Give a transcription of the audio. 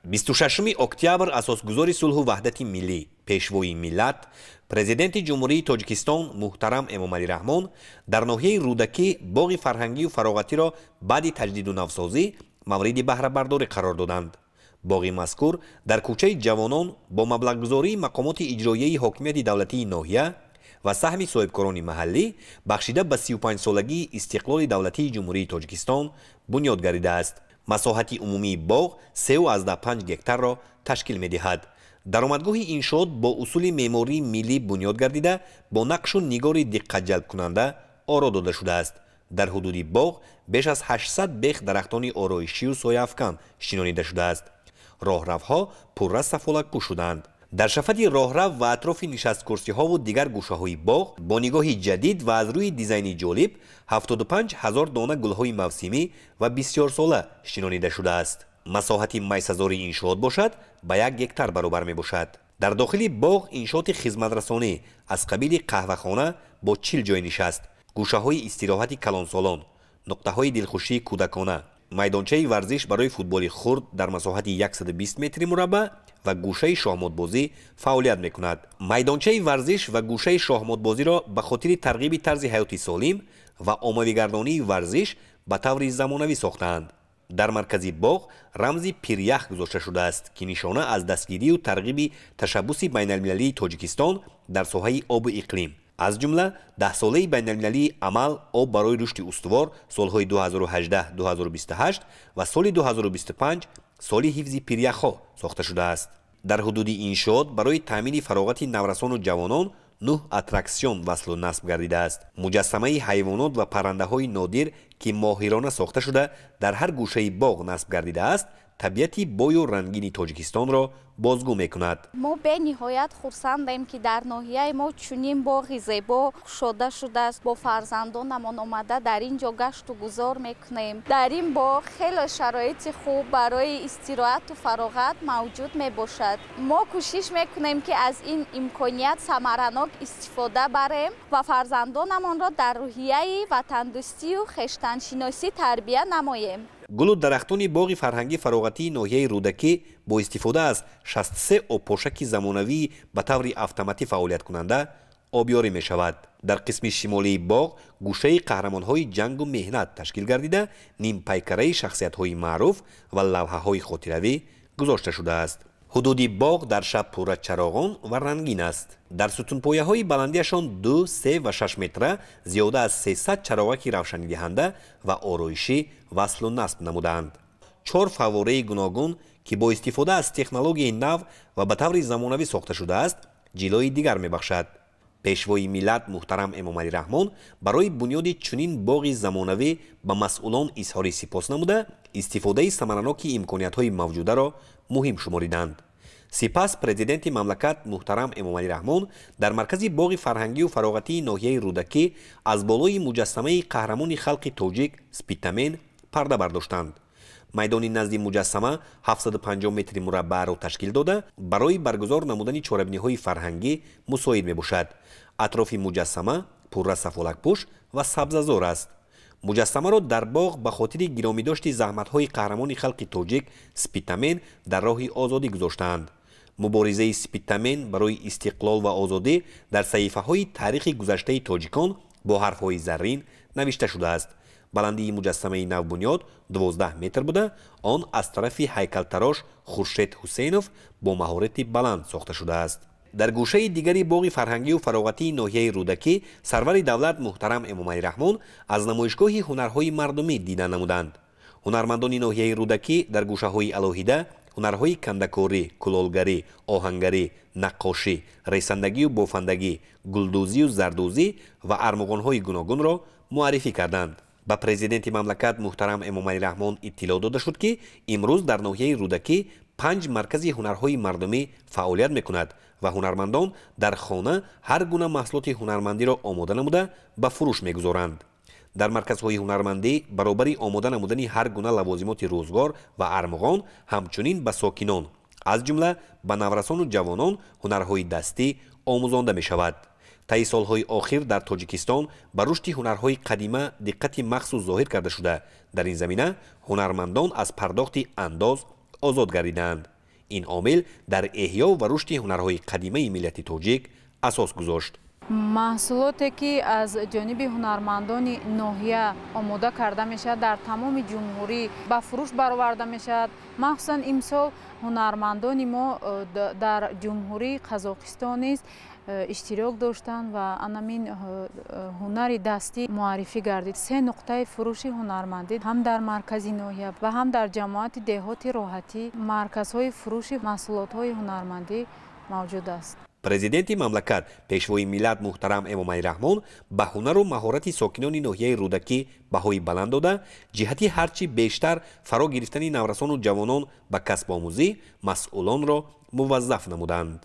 26 октябр асосгузори сулҳу ваҳдати миллӣ, пешвои миллат, президенти Ҷумҳурии Тоҷикистон муҳтарам Эмомалӣ Раҳмон дар ноҳияи Рӯдакӣ боғи фарҳангию фароғатиро баъди таҷдиду навсозӣ мавриди баҳрабардорӣ қарор доданд. Боғи мазкур дар кӯчаи Ҷавонон бо маблағгузории мақомоти иҷроияи ҳокимияти давлатии ноҳия ва саҳми соҳибкорони маҳаллӣ бахшида ба 35-солагии истиқлоли давлатии Ҷумҳурии Тоҷикистон бунёд гардидааст. Масоҳати умумии боғ 3,5 гектарро ташкил медиҳад. Даромадгоҳи иншоот бо усули меъмории миллӣ бунёд гардида, бо нақшу нигори диққатҷалбкунанда оро дода шудааст. Дар ҳудуди боғ беш аз 800 бех дарахтони ороишию сояафкан шинонида шудааст. Роҳравҳо пурра сафолакпӯш шудаанд. Дар шафати роҳрав ва атрофи нишасткурсиҳову дигар гӯшаҳои боғ бо нигоҳи ҷадид ва аз рӯи дизайни ҷолиб 75 ҳазор дона гулҳои мавсимӣ ва бисёрсола шинонида шудааст. Масоҳати майсазори иншоот бошад ба 1 гектар баробар мебошад. Дар дохили боғ иншооти хизматрасонӣ аз қабили қаҳвахона бо 40 ҷой нишаст, гӯшаҳои истироҳати калонсолон, нуқтаҳои дилхушии кӯдакона, майдончаи варзиш барои футболи хурд дар масоҳати 120 метри мураббаъ ва гӯшаи шоҳмотбозӣ фаъолият мекунад. Майдончаи варзиш ва гӯшаи шоҳмотбозиро ба хотири тарғиби тарзи ҳаёти солим ва оммавигардонии варзиш ба таври замонавӣ сохтаанд. Дар маркази боғ рамзи пирях гузошта шудааст, ки нишона аз дастгирию тарғиби ташаббуси байналмилалии Тоҷикистон дар соҳаи обу иқлим, аз ҷумла даҳсолаи байналмилалии амал об барои рушди устувор солҳои 2018-2028 ва соли 2025 соли ҳифзи пиряхҳо сохта шудааст. Дар ҳудуди иншоот барои таъмини фароғати наврасону ҷавонон 9 аттраксион васлу насб гардидааст. Муҷассамаи ҳайвонот ва паррандаҳои нодир, ки моҳирона сохта шуда дар ҳар гӯшаи боғ насб гардидааст, табиати бою рангини Тоҷикистонро бозгӯ мекунад. Мо бениҳоят хурсандем, ки дар ноҳияи мо чунин боғи зебо кушода шудааст. Бо фарзандонамон омада дар ин ҷо гашту гузор мекунем. Дар ин боғ хеле шароити хуб барои истироҳату фароғат мавҷуд мебошад. Мо кӯшиш мекунем, ки аз ин имконият самаранок истифода барем ва фарзандонамонро дар рӯҳияи ватандӯстию хештаншиносӣ тарбия намоем. Гулу дарахтони боғи фарҳангӣ фароғатии ноҳияи Рӯдакӣ бо истифода аз 63 обпошаки замонавии ба таври автоматӣ фаъолияткунанда обёрӣ мешавад. Дар қисми шимолии боғ гӯшаи қаҳрамонҳои ҷангу меҳнат ташкил гардида, нимпайкараи шахсиятҳои маъруф ва лавҳаҳои хотиравӣ гузошта шудааст. Ҳудуди боғ дар шаб пурра чароғон ва рангин аст. Дар сутунпояҳои баландиашон 2, 3 ва 6 метра зиёда аз 300 чароғаки равшанидиҳанда ва ороишӣ васлу насб намудаанд. 4 фаввораи гуногун, ки бо истифода аз технологияи нав ва ба таври замонавӣ сохта шудааст, ҷилои дигар мебахшад. Пешвои миллат муҳтарам Эмомалӣ Раҳмон барои бунёди чунин боғи замонавӣ ба масъулон изҳори сипос намуда, истифодаи самараноки имкониятҳои мавҷударо муҳим шумориданд. Сипас президенти мамлакат муҳтарам Эмомалӣ Раҳмон дар маркази боғи фарҳангию фароғатии ноҳияи Рӯдакӣ аз болои муҷассамаи қаҳрамони халқи тоҷик Спитамен парда бардоштанд. Майдони назди муҷассама 750 метри мураббаъро ташкил дода, барои баргузор намудани чорабиниҳои фарҳангӣ мусоид мебошад. Атрофи муҷассама пурра сафолакпӯш ва сабзазор аст. Муҷассамаро дар боғ ба хотири гиромидошти заҳматҳои қаҳрамони халқи тоҷик Спитамен дар роҳи озодӣ гузоштаанд. Муборизаи Спитамен барои истиқлол ва озодӣ дар саҳифаҳои таърихи гузаштаи тоҷикон бо ҳарфҳои заррин навишта шудааст. Баландии муҷассамаи навбунёд 12 метр буда, он аз тарафи ҳайкалтарош Хуршед Ҳусейнов бо маҳорати баланд сохта шудааст. Дар гӯшаи дигари боғи фарҳангию фароғатии ноҳияи Рӯдакӣ сарвари давлат муҳтарам Эмомалӣ Раҳмон аз намоишгоҳи ҳунарҳои мардумӣ дида намуданд. Ҳунармандони ноҳияи Рӯдакӣ дар гӯшаҳои алоҳида ҳунарҳои кандакорӣ, кулолгарӣ, оҳангарӣ, наққошӣ, ресандагию бофандагӣ, гулдӯзию зардӯзӣ ва армуғонҳои гуногунро муаррифӣ карданд. Ба президенти мамлакат муҳтарам Эмомалӣ Раҳмон иттилоъ дода шуд, ки имрӯз дар ноҳияи Рӯдакӣ 5 маркази ҳунарҳои мардумӣ фаъолият мекунад ва ҳунармандон дар хона ҳар гуна маҳсулоти ҳунармандиро омода намуда ба фурӯш мегузоранд. Дар марказҳои ҳунармандӣ баробари омода намудани ҳар гуна лавозимоти рӯзгор ва армуғон, ҳамчунин ба сокинон, аз ҷумла ба наврасону ҷавонон ҳунарҳои дастӣ омӯзонда мешавад. Таи солҳои охир дар Тоҷикистон ба рушди ҳунарҳои қадима диққати махсус зоҳир карда шуда, дар ин замина ҳунармандон аз пардохти андоз озод гардидаанд. Ин омил дар эҳё ва рушди ҳунарҳои қадимаи миллати тоҷик асос гузошт. Маҳсулоте ки аз ҷониби ҳунармандони ноҳия омода карда мешавад, дар тамоми ҷумҳурӣ ба фурӯш бароварда мешавад. Махсусан имсол ҳунармандони мо дар ҷумҳурии Қазоқистон низ иштирок доштанд ва анамин ҳунари дастӣ муаррифӣ гардид. Се нуқтаи фурӯши ҳунармандӣ ҳам дар маркази ноҳия ва ҳам дар ҷамоати деҳоти Роҳатӣ марказҳои фурӯши маҳсулотҳои ҳунармандӣ мавҷуд аст. Президенти мамлакат, пешвои миллат муҳтарам Эмомалӣ Раҳмон ба ҳунару маҳорати сокинони ноҳияи Рӯдакӣ баҳои баланд дода, ҷиҳати ҳарчи бештар фаро гирифтани наврасону ҷавонон ба касбомӯзӣ масъулонро муваззаф намуданд.